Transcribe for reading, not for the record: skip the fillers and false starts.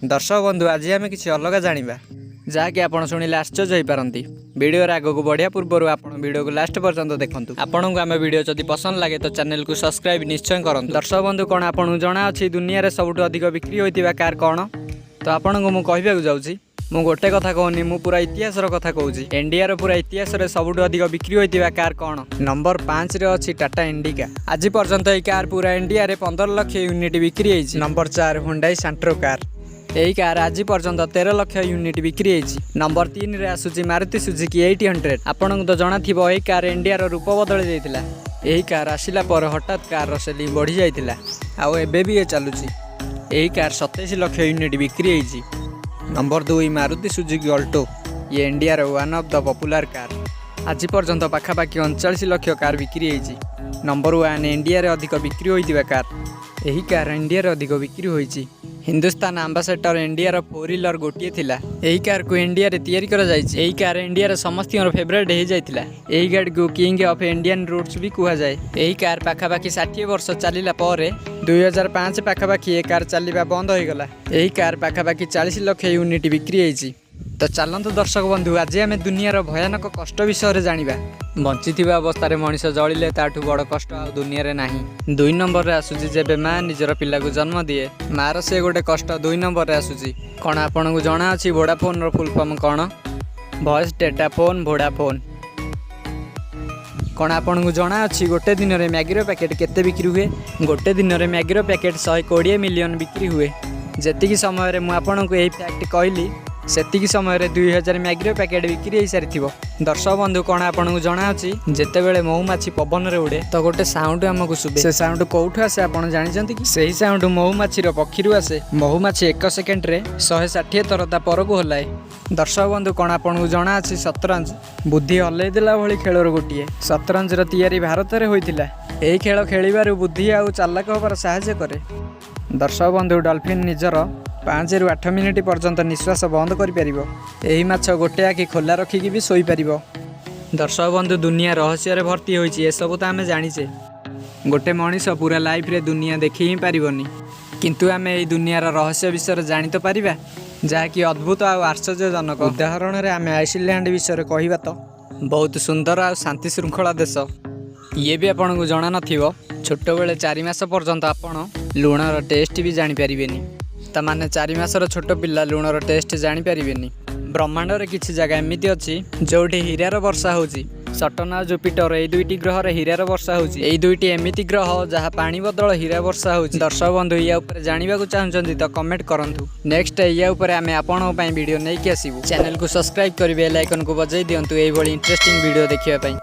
ଦର୍ଶକ ବନ୍ଧୁ, ଆଜି ଆମେ କିଛି ଅଲଗା ଜାଣିବା, ଯାହାକି ଆପଣ ଶୁଣିଲେ ଆଶ୍ଚର୍ଯ୍ୟ ହୋଇପାରନ୍ତି। ଭିଡ଼ିଓରେ ଆଗକୁ ବଢ଼ିବା ପୂର୍ବରୁ ଆପଣ ଭିଡ଼ିଓକୁ ଲାଷ୍ଟ ପର୍ଯ୍ୟନ୍ତ ଦେଖନ୍ତୁ। ଆପଣଙ୍କୁ ଆମ ଭିଡ଼ିଓ ଯଦି ପସନ୍ଦ ଲାଗେ, ତ ଚ୍ୟାନେଲକୁ ସବସ୍କ୍ରାଇବ୍ ନିଶ୍ଚୟ କରନ୍ତୁ। ଦର୍ଶକ ବନ୍ଧୁ, କ'ଣ ଆପଣଙ୍କୁ ଜଣା ଅଛି ଦୁନିଆରେ ସବୁଠୁ ଅଧିକ ବିକ୍ରି ହୋଇଥିବା କାର୍ କ'ଣ? ତ ଆପଣଙ୍କୁ ମୁଁ କହିବାକୁ ଯାଉଛି। ମୁଁ ଗୋଟେ କଥା କହୁନି, ମୁଁ ପୁରା ଇତିହାସର କଥା କହୁଛି। ଇଣ୍ଡିଆର ପୁରା ଇତିହାସରେ ସବୁଠୁ ଅଧିକ ବିକ୍ରି ହୋଇଥିବା କାର୍ କ'ଣ? ନମ୍ବର 5ରେ ଅଛି ଟାଟା ଇଣ୍ଡିକା। ଆଜି ପର୍ଯ୍ୟନ୍ତ ଏହି କାର୍ ପୁରା ଇଣ୍ଡିଆରେ 15 ଲକ୍ଷ ୟୁନିଟ୍ ବିକ୍ରି ହେଇଛି। Number 4, Hyundai Santro car. ଏହି କାର୍ ଆଜି ପର୍ଯ୍ୟନ୍ତ 13 ଲକ୍ଷ ୟୁନିଟ୍ ବିକ୍ରି ହେଇଛି। ନମ୍ବର 3ରେ ଆସୁଛି ମାରୁତି ସୁଜୁକି 800। ଆପଣଙ୍କୁ ତ ଜଣାଥିବ, ଏହି କାର୍ ଇଣ୍ଡିଆର ରୂପ ବଦଳି ଦେଇଥିଲା। ଏହି କାର୍ ଆସିଲା ପରେ ହଠାତ୍ କାର୍ର ସେଲିଂ ବଢ଼ିଯାଇଥିଲା ଆଉ ଏବେ ବି ଏ ଚାଲୁଛି। ଏହି କାର୍ 27 ଲକ୍ଷ ୟୁନିଟ୍ ବିକ୍ରି ହେଇଛି। Number 2, Maruti Suzuki Alto. ଇଏ ଇଣ୍ଡିଆର one of the popular car। ଆଜି ପର୍ଯ୍ୟନ୍ତ ପାଖାପାଖି 39 ଲକ୍ଷ କାର୍ ବିକ୍ରି ହେଇଛି। ନମ୍ବର 1, ଇଣ୍ଡିଆରେ ଅଧିକ ବିକ୍ରି ହୋଇଥିବା କାର୍। ଏହି କାର୍ ଇଣ୍ଡିଆରେ ଅଧିକ ବିକ୍ରି ହୋଇଛି। ହିନ୍ଦୁସ୍ତାନ ଆମ୍ବାସେଡର ଇଣ୍ଡିଆର ଫୋର୍ ହ୍ୱିଲର ଗୋଟିଏ ଥିଲା। ଏହି କାର୍କୁ ଇଣ୍ଡିଆରେ ତିଆରି କରାଯାଇଛି। ଏହି କାର୍ ଇଣ୍ଡିଆର ସମସ୍ତଙ୍କର ଫେଭରେଟ୍ ହେଇଯାଇଥିଲା। ଏହି ଗାଡ଼ିକୁ କିଙ୍ଗ ଅଫ୍ ଇଣ୍ଡିଆନ୍ ରୋଡ୍ସ ବି କୁହାଯାଏ। ଏହି କାର୍ ପାଖାପାଖି 60 ବର୍ଷ ଚାଲିଲା ପରେ 2005 ପାଖାପାଖି ଏ କାର୍ ଚାଲିବା ବନ୍ଦ ହୋଇଗଲା। ଏହି କାର୍ ପାଖାପାଖି 40 ଲକ୍ଷ ୟୁନିଟ୍ ବିକ୍ରି ହେଇଛି। ତ ଚାଲନ୍ତୁ ଦର୍ଶକ ବନ୍ଧୁ, ଆଜି ଆମେ ଦୁନିଆର ଭୟାନକ କଷ୍ଟ ବିଷୟରେ ଜାଣିବା। ବଞ୍ଚିଥିବା ଅବସ୍ଥାରେ ମଣିଷ ଜଳିଲେ ତାଠୁ ବଡ଼ କଷ୍ଟ ଆଉ ଦୁନିଆରେ ନାହିଁ। 2 ନମ୍ବରରେ ଆସୁଛି ଯେବେ ମା ନିଜର ପିଲାକୁ ଜନ୍ମ ଦିଏ, ମାର ସେ ଗୋଟେ କଷ୍ଟ 2 ନମ୍ବରରେ ଆସୁଛି। କ'ଣ ଆପଣଙ୍କୁ ଜଣାଅଛି ଭୋଡାଫୋନ୍ର ଫୁଲ୍ ଫର୍ମ କ'ଣ? Voice data phone, Vodafone. କ'ଣ ଆପଣଙ୍କୁ ଜଣାଅଛି ଗୋଟେ ଦିନରେ ମ୍ୟାଗିର ପ୍ୟାକେଟ୍ କେତେ ବିକ୍ରି ହୁଏ? ଗୋଟେ ଦିନରେ ମ୍ୟାଗିର ପ୍ୟାକେଟ୍ 120 ମିଲିୟନ ବିକ୍ରି ହୁଏ। ଯେତିକି ସମୟରେ ମୁଁ ଆପଣଙ୍କୁ ଏହି ଫ୍ୟାକ୍ଟ କହିଲି, ସେତିକି ସମୟରେ 2000 ମ୍ୟାଗିର ପ୍ୟାକେଟ୍ ବିକ୍ରି ହେଇସାରିଥିବ। ଦର୍ଶକ ବନ୍ଧୁ, କ'ଣ ଆପଣଙ୍କୁ ଜଣାଅଛି ଯେତେବେଳେ ମହୁମାଛି ପବନରେ ଉଡ଼େ ତ ଗୋଟେ ସାଉଣ୍ଡ ଆମକୁ ଶୁଭେ? ସେ ସାଉଣ୍ଡ କୋଉଠୁ ଆସେ ଆପଣ ଜାଣିଛନ୍ତି କି? ସେହି ସାଉଣ୍ଡ ମହୁମାଛିର ପକ୍ଷୀରୁ ଆସେ। ମହୁମାଛି ଏକ ସେକେଣ୍ଡରେ 160 ଥର ତା ପରକୁ ହଲାଏ। ଦର୍ଶକ ବନ୍ଧୁ, କ'ଣ ଆପଣଙ୍କୁ ଜଣାଅଛି ସତରଞ୍ଜ ବୁଦ୍ଧି ହଲେଇ ଦେଲା ଭଳି ଖେଳର ଗୋଟିଏ? ସତରଞ୍ଜର ତିଆରି ଭାରତରେ ହୋଇଥିଲା। ଏହି ଖେଳ ଖେଳିବାରୁ ବୁଦ୍ଧି ଆଉ ଚାଲାକ ହେବାର ସାହାଯ୍ୟ କରେ। ଦର୍ଶକ ବନ୍ଧୁ, ଡଲଫିନ୍ ନିଜର 5ରୁ 8 ମିନିଟ୍ ପର୍ଯ୍ୟନ୍ତ ନିଶ୍ୱାସ ବନ୍ଦ କରିପାରିବ। ଏହି ମାଛ ଗୋଟେ ଆଖି ଖୋଲା ରଖିକି ବି ଶୋଇପାରିବ। ଦର୍ଶକ ବନ୍ଧୁ, ଦୁନିଆ ରହସ୍ୟରେ ଭର୍ତ୍ତି ହୋଇଛି, ଏସବୁ ତ ଆମେ ଜାଣିଛେ। ଗୋଟେ ମଣିଷ ପୁରା ଲାଇଫରେ ଦୁନିଆ ଦେଖି ହିଁ ପାରିବନି, କିନ୍ତୁ ଆମେ ଏଇ ଦୁନିଆର ରହସ୍ୟ ବିଷୟରେ ଜାଣି ତ ପାରିବା, ଯାହାକି ଅଦ୍ଭୁତ ଆଉ ଆଶ୍ଚର୍ଯ୍ୟଜନକ। ଉଦାହରଣରେ ଆମେ ଆଇସଲ୍ୟାଣ୍ଡ ବିଷୟରେ କହିବା ତ ବହୁତ ସୁନ୍ଦର ଆଉ ଶାନ୍ତି ଶୃଙ୍ଖଳା ଦେଶ। ଇଏ ବି ଆପଣଙ୍କୁ ଜଣା ନଥିବ, ଛୋଟବେଳେ 4 ମାସ ପର୍ଯ୍ୟନ୍ତ ଆପଣ ଲୁଣର ଟେଷ୍ଟ ବି ଜାଣିପାରିବେନି। ତା ମାନେ 4 ମାସର ଛୋଟ ପିଲା ଲୁଣର ଟେଷ୍ଟ ଜାଣିପାରିବେନି। ବ୍ରହ୍ମାଣ୍ଡରେ କିଛି ଜାଗା ଏମିତି ଅଛି ଯେଉଁଠି ହୀରାର ବର୍ଷା ହେଉଛି। ସଟର୍ନ ଆଉ ଜୁପିଟର, ଏଇ ଦୁଇଟି ଗ୍ରହରେ ହୀରାର ବର୍ଷା ହେଉଛି। ଏଇ ଦୁଇଟି ଏମିତି ଗ୍ରହ ଯାହା ପାଣି ବଦଳ ହୀରା ବର୍ଷା ହେଉଛି। ଦର୍ଶକ ବନ୍ଧୁ, ୟା ଉପରେ ଜାଣିବାକୁ ଚାହୁଁଛନ୍ତି ତ କମେଣ୍ଟ କରନ୍ତୁ। ନେକ୍ସଟ ୟା ଉପରେ ଆମେ ଆପଣଙ୍କ ପାଇଁ ଭିଡ଼ିଓ ନେଇକି ଆସିବୁ। ଚ୍ୟାନେଲକୁ ସବସ୍କ୍ରାଇବ୍ କରି ବେଲ୍ ଆଇକନକୁ ବଜାଇ ଦିଅନ୍ତୁ ଏଇଭଳି ଇଣ୍ଟରେଷ୍ଟିଂ ଭିଡ଼ିଓ ଦେଖିବା ପାଇଁ।